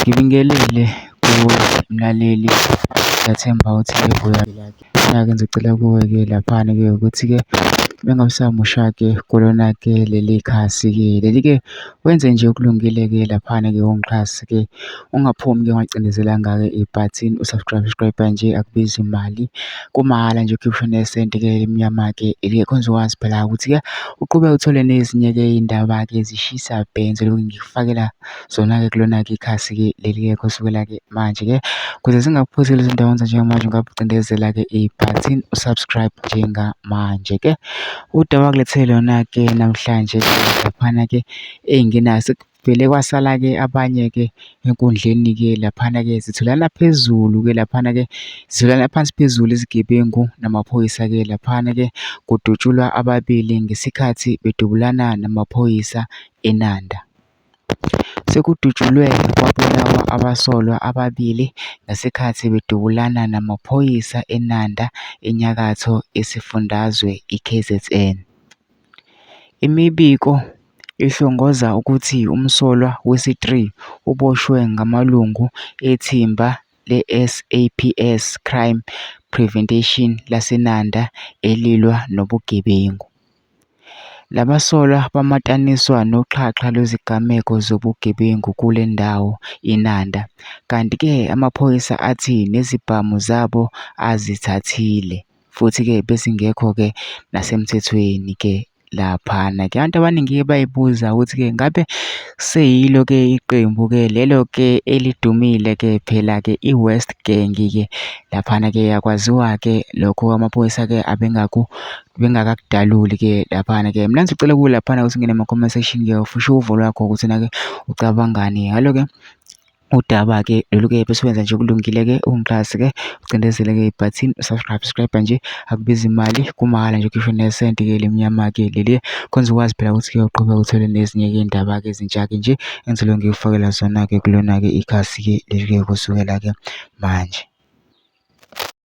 Ngibingelele kuwe mlaleli, ngiyathemba ukuthi uyaphila-ke. Mina-ke ngizocela kuwe-ke laphana-ke ukuthi-ke mengabe usamusha-ke kulona-ke leli khasi-ke leli-ke wenze nje okulungile-ke laphana-ke ungixhase-ke ungaphumi-ke ungacindezelanga-ke ibhathini u-subscribe subscribe nje akubizi mali kumahhala nje ukhiphe nesenti-ke elimnyama-ke khona uzokwazi phela ukuthi-ke uqhubeke uthole nezinye-ke iy'ndaba-ke zishisa bhe ngizoloku ngikufakela zona-ke kulona-ke ikhasi-ke leli-ke kusukela-ke manje-ke ukuze zingakuphutheli izinto enza njengamanje ungakucindezela-ke ibhathini u-subscribe njengamanje-ke. Udaba akulethele lona-ke namhlanje laphana-ke ey'ngenayo sekuvele kwasala-ke abanye-ke enkundleni-ke laphana-ke zitholana phezulu-ke laphana-ke zitholana phansi phezulu izigebengu namaphoyisa-ke laphana-ke kudutshulwa ababili ngesikhathi bedubulana namaphoyisa eNanda. Sekudutshulwe kwabulawa abasolwa ababili ngesikhathi bedubulana namaphoyisa eNanda enyakatho yesifundazwe iKZN. Imibiko ihlongoza ukuthi umsolwa wesi-3 uboshwe ngamalungu ethimba le-SAPS Crime Prevention laseNanda elilwa nobugebengu. Labasolwa bamataniswa noxhaxha lwezigameko zobugebengu kule ndawo iNanda, kanti-ke amaphoyisa athi nezibhamu zabo azithathile futhi-ke bezingekho-ke nasemthethweni-ke laphana-ke. Abantu abaningi-ke bayibuza ukuthi-ke ngabe seyilo-ke iqembu-ke lelo-ke elidumile-ke phela-ke i-West Gang-ke laphana-ke akwaziwa-ke lokho amaphoyisa-ke abengaku bengakakudaluli-ke laphana-ke. Mina ngizocela kuwe laphana ukuthi ungene ema-comment section-ke ufishe uvo lwakho ukuthi wena-ke ucabangani ngalo-ke udaba-ke lolu-ke bese wenza nje okulungile-ke ungixhase-ke ucindezele-ke ibhathini u-subscribe subscribe nje akubizi imali kumahhala nje ukhishwe nesenti-ke lemnyama-ke leli khona uzokwazi phela ukuthi-ke uqhubeke uthole nezinye-ke iy'ndaba-ke ezintsha-ke nje engizoloku ngikufakela zona-ke kulona-ke ikhasi-ke leli-ke kusukela-ke manje.